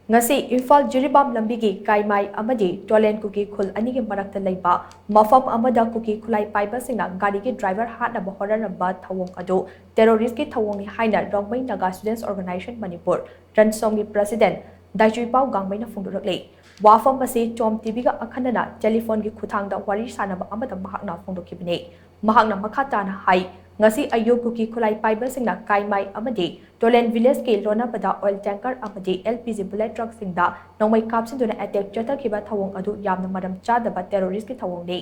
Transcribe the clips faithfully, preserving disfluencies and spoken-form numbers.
ꯉꯁꯤ ꯏꯝꯐꯥꯜ ꯖꯤꯔꯤꯕꯥꯝ ꯂꯝꯕꯤꯒꯤ ꯀꯥꯏꯃꯥꯏ ꯑꯃꯗꯤ ꯇꯣꯂꯦꯟ ꯀꯨꯀꯤ ꯈꯨꯜ ꯑꯅꯤꯒꯤ ꯃꯔꯛꯇ ꯂꯩꯕ ꯃꯐꯝ ꯑꯃꯗ ꯀꯨꯀꯤ ꯈꯨꯠꯂꯥꯏ ꯄꯥꯏꯕꯁꯤꯡꯅ ꯒꯥꯔꯤꯒꯤ ꯗ꯭ꯔꯥꯏꯚꯔ ꯍꯥꯠꯅꯕ ꯍꯣꯠꯅꯔꯝꯕ ꯊꯧꯑꯣꯡ ꯑꯗꯨ ꯇꯦꯔꯣꯔꯤꯁꯀꯤ ꯊꯧꯑꯣꯡꯅꯤ ꯍꯥꯏꯅ ꯔꯣꯡꯃꯩ ꯅꯥꯒꯥ ꯁ꯭ꯇꯨꯗꯦꯟꯠꯁ ꯑꯣꯔꯒꯅꯥꯏꯖꯦꯁꯟ ꯃꯅꯤꯄꯨꯔ, ꯔꯟꯁꯣꯝꯒꯤ ꯄ꯭ꯔꯁꯤꯗꯦꯟꯠ ꯗꯥꯏꯆꯨꯏꯄꯥꯎ ꯒꯥꯡꯃꯩꯅ ꯐꯣꯡꯗꯣꯔꯛꯂꯤ꯫ ꯋꯥꯐꯝ ꯑꯁꯤ ꯆꯣꯝ ꯇꯤꯚꯤꯒ ꯑꯈꯟꯅꯅ ꯇꯦꯂꯤꯐꯣꯟꯒꯤ ꯈꯨꯠꯊꯥꯡꯗ ꯋꯥꯔꯤ ꯁꯥꯅꯕ ꯑꯃꯗ ꯃꯍꯥꯛꯅ ꯐꯣꯡꯗꯣꯛꯈꯤꯕꯅꯤ꯫ ꯃꯍꯥꯛꯅ ꯃꯈꯥ ꯇꯥꯅ ꯍꯥꯏ, ꯉꯁꯤ ꯑꯌꯨꯛ ꯀꯨꯀꯤ ꯈꯨꯠꯂꯥꯏ ꯄꯥꯏꯕꯁꯤꯡꯅ ꯀꯥꯏꯃꯥꯏ ꯑꯃꯗꯤ ꯇꯣꯂꯦꯟ ꯚꯤꯂꯦꯖꯀꯤ ꯂꯣꯟꯅꯕꯗ ꯑꯣꯏꯜ ꯇꯦꯡꯀꯔ ꯑꯃꯗꯤ ꯑꯦꯜ ꯄꯤ ꯖꯤ ꯕꯨꯂꯦꯠ ꯇ꯭ꯔꯛꯁꯤꯡꯗ ꯅꯣꯡꯃꯩ ꯀꯥꯞꯁꯤꯟꯗꯨꯅ ꯑꯦꯇꯦꯛ ꯆꯠꯊꯈꯤꯕ ꯊꯧꯑꯣꯡ ꯑꯗꯨ ꯌꯥꯝꯅ ꯃꯔꯝ ꯆꯥꯗꯕ ꯇꯦꯔꯣꯔꯤꯁꯀꯤ ꯊꯧꯑꯣꯡꯅꯤ꯫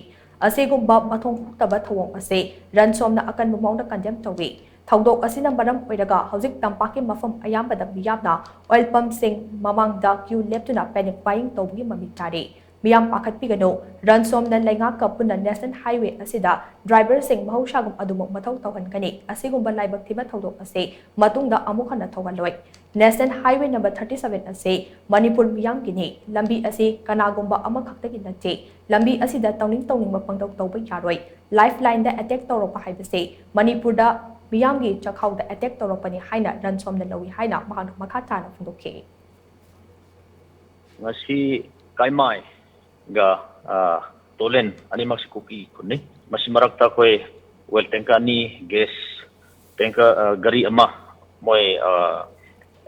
ꯑꯁꯤꯒꯨꯝꯕ ꯃꯊꯣꯡ ꯍꯨꯛꯇꯕ ꯊꯧꯑꯣꯡ ꯑꯁꯤ ꯔꯟꯁꯣꯝꯅ ꯑꯀꯟꯕ ꯃꯑꯣꯡꯗ ꯀꯟꯗꯦꯝ ꯇꯧꯏ꯫ ꯊꯧꯗꯣꯛ ꯑꯁꯤꯅ ꯃꯔꯝ ꯑꯣꯏꯔꯒ ꯍꯧꯖꯤꯛ ꯇꯝꯄꯥꯛꯀꯤ ꯃꯐꯝ ꯑꯌꯥꯝꯕꯗ ꯃꯤꯌꯥꯝꯅ ꯑꯣꯏꯜ ꯄꯝꯁꯤꯡ ꯃꯃꯥꯡꯗ ꯀ꯭ꯌꯨ ꯂꯦꯞꯇꯨꯅ ꯄꯦꯅꯤꯛ ꯕꯥꯏꯌꯤꯡ ꯇꯧꯕꯒꯤ ꯃꯃꯤ ꯇꯥꯔꯤ꯫ ꯃꯤꯌꯥꯝ ꯄꯥꯈꯠꯄꯤꯒꯅꯨ, ꯔꯟꯁꯣꯝꯅ ꯂꯩꯉꯥꯛꯀ ꯄꯨꯟꯅ ꯅꯦꯁꯅꯦꯜ ꯍꯥꯏꯋꯦ ꯑꯁꯤꯗ ꯗ꯭ꯔꯥꯏꯚꯔꯁꯤꯡ ꯃꯍꯧꯁꯥꯒꯨꯝ ꯑꯗꯨꯃꯛ ꯃꯊꯧ ꯇꯧꯍꯟꯒꯅꯤ꯫ ꯑꯁꯤꯒꯨꯝꯕ ꯂꯥꯏꯕꯛ ꯊꯤꯕ ꯊꯧꯗꯣꯛ ꯑꯁꯤ ꯃꯇꯨꯡꯗ ꯑꯃꯨꯛ ꯍꯟꯅ ꯊꯣꯛꯍꯜꯂꯣꯏ꯫ National highway number thirty seven ꯑꯁꯤ ꯃꯅꯤꯄꯨꯔ ꯃꯤꯌꯥꯝꯒꯤꯅꯤ꯫ ꯂꯝꯕꯤ ꯑꯁꯤ ꯀꯅꯥꯒꯨꯝꯕ ꯑꯃꯈꯛꯇꯒꯤ ꯅꯠꯇꯦ꯫ ꯂꯝꯕꯤ ꯑꯁꯤꯗ ꯇꯧꯅꯤꯡ ꯇꯧꯅꯤꯡꯕ ꯄꯪꯇꯧ ꯇꯧꯕ ꯌꯥꯔꯣꯏ꯫ ꯂꯥꯏꯐ ꯂꯥꯏꯟꯗ ꯑꯦꯇꯦꯛ ꯇꯧꯔꯛꯄ ꯍꯥꯏꯕꯁꯤ ꯃꯅꯤꯄꯨꯔꯗ ꯃꯤꯌꯥꯝꯒꯤ ꯆꯥꯛꯈꯥꯎꯗ ꯑꯦꯇꯦꯛ ꯇꯧꯔꯛꯄꯅꯤ ꯍꯥꯏꯅ ꯔꯟꯁꯣꯝꯅ ꯂꯧꯏ ꯍꯥꯏꯅ ꯃꯍꯥꯛꯅ ꯃꯈꯥ ꯇꯥꯅ ꯐꯣꯡꯗꯣꯛꯈꯤ꯫ ꯉꯁꯤ ꯀꯥꯏꯃꯥꯏꯒ, ꯑ, ꯇꯣꯂꯦꯟ ꯑꯅꯤꯃꯛꯁꯤ ꯀꯨꯀꯤ ꯈꯨꯟꯅꯤ꯫ ꯃꯁꯤ ꯃꯔꯛꯇ ꯑꯩꯈꯣꯏ ꯑꯣꯏꯜ ꯇꯦꯡꯀꯔ ꯑꯅꯤ, ꯒꯦꯁ ꯇꯦꯡꯀꯔ, ꯑ, ꯒꯥꯔꯤ ꯑꯃ ꯃꯣꯏ, ꯑ,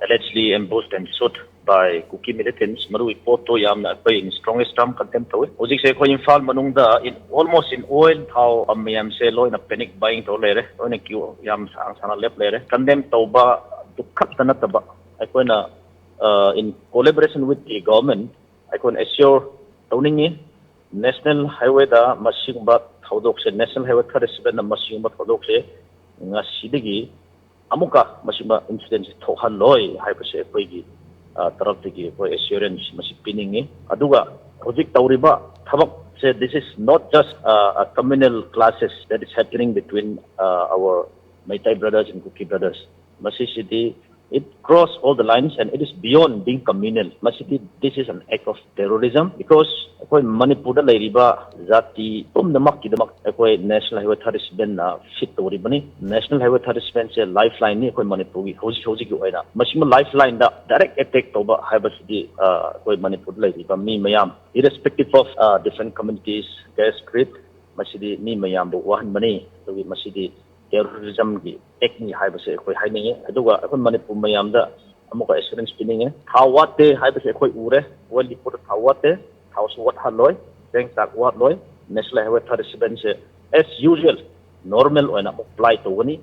allegedly ambushed and shot by Kuki militants, ꯃꯔꯨꯒꯤ ꯄꯣꯠꯇꯣ ꯌꯥꯝꯅ ꯑꯩꯈꯣꯏ in strongest term condemn ꯇꯧꯏ꯫ ꯍꯧꯖꯤꯛꯁꯦ ꯑꯩꯈꯣꯏ ꯏꯝꯐꯥꯜ ꯃꯅꯨꯡꯗ in, almost in all ꯊꯥꯎ ꯄꯝ ꯃꯌꯥꯝꯁꯦ ꯂꯣꯏꯅ panic buying ꯇꯧꯔ ꯂꯩꯔꯦ, ꯂꯣꯏꯅ ꯀ꯭ꯌꯨ ꯌꯥꯝ ꯁꯥꯡ ꯁꯥꯡꯅ ꯂꯦꯞ ꯂꯩꯔꯦ꯫ ꯀꯟꯗꯦꯝ ꯇꯧꯕ ꯑꯗꯨ ꯈꯛꯇ ꯅꯠꯇꯕ ꯑꯩꯈꯣꯏꯅ, ꯑ, in collaboration with the government ꯑꯩꯈꯣꯏꯅ assure ꯇꯧꯅꯤꯡꯉꯤ, ꯅꯦꯁꯅꯦꯜ ꯍꯥꯏꯋꯦꯗ ꯃꯁꯤꯒꯨꯝꯕ ꯊꯧꯗꯣꯛꯁꯦ, ꯅꯦꯁꯅꯦꯜ ꯍꯥꯏꯋꯦ ꯊꯥꯔꯇꯤ ꯁꯚꯦꯟꯗ ꯃꯁꯤꯒꯨꯝꯕ ꯊꯧꯗꯣꯛꯁꯦ ꯉꯁꯤꯗꯒꯤ ꯑꯃꯨꯛꯀ ꯃꯁꯤꯒꯨꯝꯕ ꯏꯟꯁꯤꯗꯦꯟꯁꯦ ꯊꯣꯛꯍꯜꯂꯣꯏ ꯍꯥꯏꯕꯁꯦ ꯑꯩꯈꯣꯏꯒꯤ, ꯑ, ꯇꯔꯞꯇꯒꯤ ꯑꯩꯈꯣꯏ ꯑꯦꯁ꯭ꯌꯨꯔꯦꯟꯁ ꯃꯁꯤ ꯄꯤꯅꯤꯡꯉꯤ꯫ ꯑꯗꯨꯒ ꯍꯧꯖꯤꯛ ꯇꯧꯔꯤꯕ ꯊꯕꯛꯁꯦ, this is not just, uh, a communal clashes that is happening between, uh, our Meitei brothers and Kuki brothers. ꯃꯁꯤꯁꯤꯗꯤ It cross all the lines and it is beyond being communal. ꯃꯁꯤꯗꯤ, this is an act of terrorism, because ꯑꯩꯈꯣꯏ ꯃꯅꯤꯄꯨꯔꯗ ꯂꯩꯔꯤꯕ ꯖꯥꯇꯤ ꯄꯨꯝꯅꯃꯛꯀꯤꯗꯃꯛ ꯑꯩꯈꯣꯏ National Highway thirty seven ꯅ fit ꯇꯧꯔꯤꯕꯅꯤ꯫ National Highway thirty seven ꯁꯦ lifeline ꯅꯤ ꯑꯩꯈꯣꯏ ꯃꯅꯤꯄꯨꯔꯒꯤ ꯍꯧꯖꯤꯛ ꯍꯧꯖꯤꯛꯀꯤ ꯑꯣꯏꯅ꯫ ꯃꯁꯤꯃ lifeline ꯗ direct attack ꯇꯧꯕ ꯍꯥꯏꯕꯁꯤꯗꯤ, ꯑ, ꯑꯩꯈꯣꯏ ꯃꯅꯤꯄꯨꯔꯗ ꯂꯩꯔꯤꯕ ꯃꯤ ꯃꯌꯥꯝ, irrespective of, ꯑ, different communities, caste, creed, ꯃꯁꯤꯗꯤ ꯃꯤ ꯃꯌꯥꯝꯕꯨ ꯋꯥꯍꯟꯕꯅꯤ꯫ ꯑꯗꯨꯒꯤ ꯃꯁꯤꯗꯤ terrorism ꯒꯤ act ꯅꯤ ꯍꯥꯏꯕꯁꯦ ꯑꯩꯈꯣꯏ ꯍꯥꯏꯅꯤꯡꯉꯤ꯫ ꯑꯗꯨꯒ ꯑꯩꯈꯣꯏ ꯃꯅꯤꯄꯨꯔ ꯃꯌꯥꯝꯗ ꯑꯃꯨꯛꯀ assurance ꯄꯤꯅꯤꯡꯉꯤ, ꯊꯥꯎ ꯋꯥꯠꯇꯦ ꯍꯥꯏꯕꯁꯦ ꯑꯩꯈꯣꯏ ꯎꯔꯦ꯫ World report ꯊꯥꯎ ꯋꯥꯠꯇꯦ, ꯊꯥꯎꯁꯨ ꯋꯥꯠꯍꯜꯂꯣꯏ, ꯆꯦꯡ ꯆꯥꯛ ꯋꯥꯠꯂꯣꯏ꯫ National Highway thirty seven ꯁꯦ, as usual, normal ꯑꯣꯏꯅ ꯑꯃꯨꯛ fly ꯇꯧꯒꯅꯤ꯫